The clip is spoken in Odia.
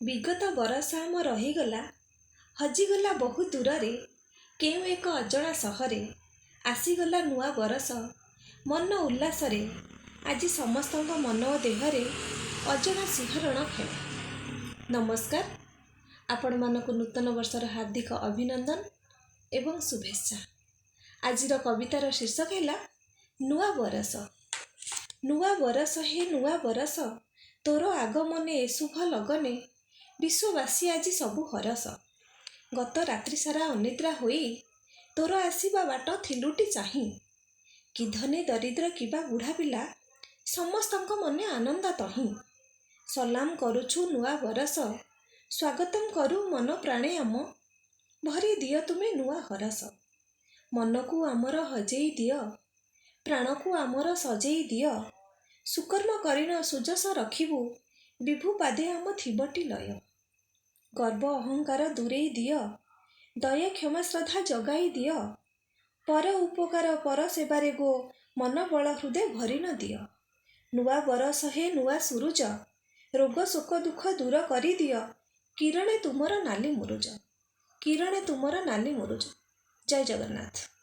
ବିଗତ ବରଷ ଆମ ରହିଗଲା, ହଜିଗଲା ବହୁ ଦୂରରେ, କେଉଁ ଏକ ଅଜଣା ସହରେ। ଆସିଗଲା ନୂଆ ବରଷ ମନ ଉଲ୍ଲାସରେ। ଆଜି ସମସ୍ତଙ୍କ ମନ ଓ ଦେହରେ ଅଜଣା ଶିହରଣ ଖେଳେ। ନମସ୍କାର, ଆପଣମାନଙ୍କୁ ନୂତନ ବର୍ଷର ହାର୍ଦ୍ଦିକ ଅଭିନନ୍ଦନ ଏବଂ ଶୁଭେଚ୍ଛା। ଆଜିର କବିତାର ଶୀର୍ଷକ ହେଲା ନୂଆ ବରଷ। ନୂଆ ବରଷ ହେ ନୂଆ ବରଷ, ତୋର ଆଗମନେ ଏ ଶୁଭ ଲଗନେ ବିଶ୍ୱବାସୀ ଆଜି ସବୁ ହରଷ। ଗତ ରାତ୍ରି ସାରା ଅନିଦ୍ରା ହୋଇ ତୋର ଆସିବା ବାଟ ଥିଲୁଟି ଚାହିଁ। କି ଧନୀ ଦରିଦ୍ର କିବା ବୁଢ଼ା ପିଲା, ସମସ୍ତଙ୍କ ମନେ ଆନନ୍ଦ ତହିଁ। ସଲାମ କରୁଛୁ ନୂଆ ବରଷ, ସ୍ୱାଗତମ କରୁ ମନ ପ୍ରାଣେ ଆମ, ଭରି ଦିଅ ତୁମେ ନୂଆ ହରଷ। ମନକୁ ଆମର ହଜେଇ ଦିଅ, ପ୍ରାଣକୁ ଆମର ସଜେଇ ଦିଅ, ସୁକର୍ମ କରିଣ ସୁଯଶ ରଖିବୁ, ବିଭୁ ପାଦେ ଆମ ଥିବଟି ଲୟ। ଗର୍ବ ଅହଙ୍କାର ଦୂରେଇ ଦିଅ, ଦୟା କ୍ଷମା ଶ୍ରଦ୍ଧା ଜଗାଇ ଦିଅ, ପର ଉପକାର ପର ସେବାରେ ଗୋ ମନ ବଳ ହୃଦେ ଭରି ନ ଦିଅ। ନୂଆ ବରଷ ହେ ନୂଆ ସୁରୁଜ, ରୋଗ ଶୋକ ଦୁଃଖ ଦୂର କରିଦିଅ, କିରଣେ ତୁମର ନାଲି ମୁରୁଜ, କିରଣେ ତୁମର ନାଲି ମୁରୁଜ। ଜୟ ଜଗନ୍ନାଥ।